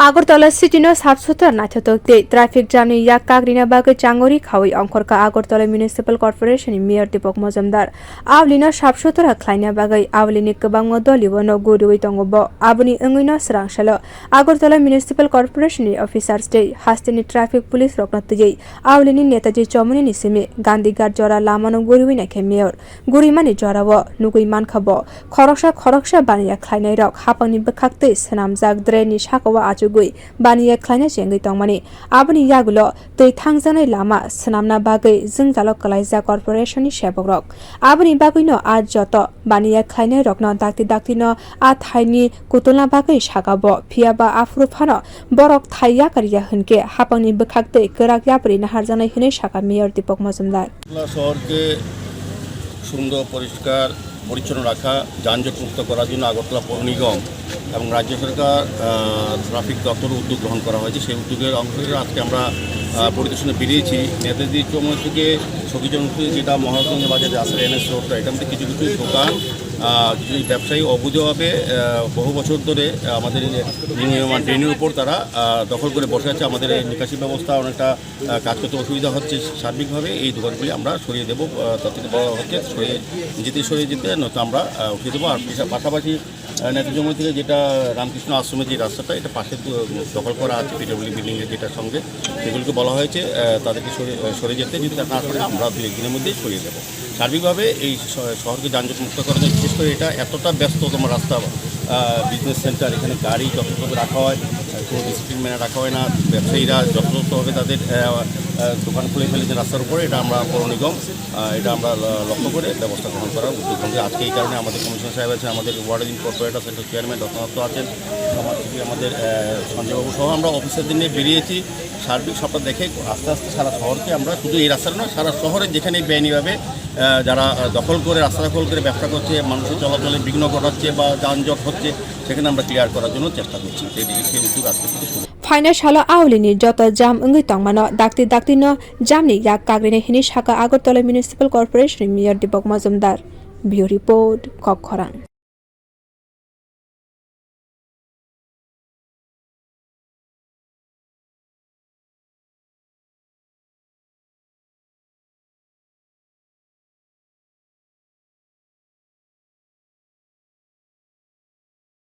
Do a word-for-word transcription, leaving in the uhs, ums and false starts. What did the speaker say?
Agartala city no sap sutra naithotok tei traffic jam ni yak kagrina bagwi changori khawi ongkhorkha Agartala Municipal Corporation ni Mayor Deepak Majumdar. Aboni no sap sutra khlaina bagwi aboni ni kwbangma doli o no guriwi tongo bo. Aboni wngwi no swrang salo Agartala Municipal Corporation ni officers tei haste ni traffic police rok no twiwi aboni ni Netaji Chomoni ni simi Gandhi Ghat jora lama no guriwi naikhe Mayor. Gurimani jorao nugwi mankha bo, khoroksa khoroksa baniya khlainairok hapangni bwkhaktwi swnamjak drainni sakao achugwi baniya khlaina chengwi tongmani. Aboni yagulo twi thangjaknai lama swnamna bagwi jwngjalo kwlaijak corporation ni sebokrok. Aboni bagwino a joto baniya khlainairokno dakti daktino a thaini kutulna bagwi saka bo, phiyaba aphuru phano borok thai yakar ya hwnkhe hapangni bwkhaktwi kwrak yapri naharjaknai hwnwi saka Mayor Deepak Majumdar. Agartala শহরকে সুন্দর, পরিষ্কার, পরিচ্ছন্ন রাখা, যানজট মুক্ত করার জন্য আগরতলা পৌর নিগম এবং রাজ্য সরকার, আহ, ট্রাফিক দপ্তর উদ্যোগ গ্রহণ করা হয়েছে। সেই উদ্যোগের অংশ হিসেবে আজকে আমরা, আহ, পরিদর্শনে বেরিয়েছি। নেতাজি চৌমুহনী থেকে সখীচরণ থেকে যেটা মহারাজগঞ্জ বাজারে আসলে এনএস রোডটা, এখান থেকে কিছু কিছু দোকান, আহ, কিছু ব্যবসায়ী অবৈধভাবে, আহ, বহু বছর ধরে আমাদের এই নির্মীয়মান ড্রেনের উপর তারা, আহ, দখল করে বসে আছে। আমাদের এই নিকাশি ব্যবস্থা অনেকটা আহ, কাজ করতে অসুবিধা হচ্ছে। সার্বিকভাবে এই দোকানগুলি আমরা সরিয়ে দেবো, আহ, তার থেকে বলা হচ্ছে সরিয়ে যেতে, সরিয়ে যেতে, নয়তো আমরা, আহ, উঠিয়ে দেবো। আর পিছা-, পাশাপাশি, আহ, নেতাজি চৌমুহনী থেকে যেটা রামকৃষ্ণ আশ্রমের যে রাস্তাটা, এটা পাশে দ-, দখল করা আছে পিডব্লিউডি বিল্ডিং এর যেটার সঙ্গে, সেগুলোকে বলা হয়েছে, আহ, তাদেরকে সরিয়ে, আহ, সরে যেতে। যদি তারা না সরে, আমরা দুই একদিনের মধ্যেই সরিয়ে দেবো। সার্বিকভাবে এই শ-, শহরকে যানজট মুক্ত করা যায়। বিশেষ করে এটা এতটা ব্যস্ততম রাস্তা, আহ, বিজনেস সেন্টার, এখানে গাড়ি যথাযথভাবে রাখা হয়, আহ, কোনো ডিসিপ্লিন মেনে রাখা হয় না। ব্যবসায়ীরা যথাযথভাবে তাদের, আহ, আহ, দোকান খুলে ফেলেছে রাস্তার উপরে, এটা আমরা পৌর নিগম, আহ, এটা আমরা ল-, লক্ষ্য করে ব্যবস্থা গ্রহণ করার উদ্যোগ নিয়েছি। আজকে এই কারণে আমাদের কমিশনার সাহেব আছেন, আমাদের word union corporator central chairman রতনাত্ত আছেন, আমার সঙ্গে আমাদের, আহ, সঞ্জয়বাবু সহ আমরা অফিসারদের নিয়ে বেরিয়েছি। সার্বিক সবটা দেখে আস্তে আস্তে সারা শহরকে আমরা, শুধু এই রাস্তাটা নয়, সারা শহরে যেখানে বেআইনিভাবে, আহ, যারা, আহ, দখল করে, রাস্তা দখল করে ব্যবসা করছে, মানুষের চলাচলে বিঘ্ন ঘটাচ্ছে বা যানজট হচ্ছে, সেখানে আমরা ক্লিয়ার করার জন্য চেষ্টা করছি। সেই দিকে সেই উদ্যোগ আজকে থেকে শুরু। Phaina salo aulini joto jam wngwi tongmano dakti dakti no jamni yak kagrini hwnwi saka Agartala Municipal Corporation ni Mayor Deepak Majumdar. Bureau Report, Kokkhorang.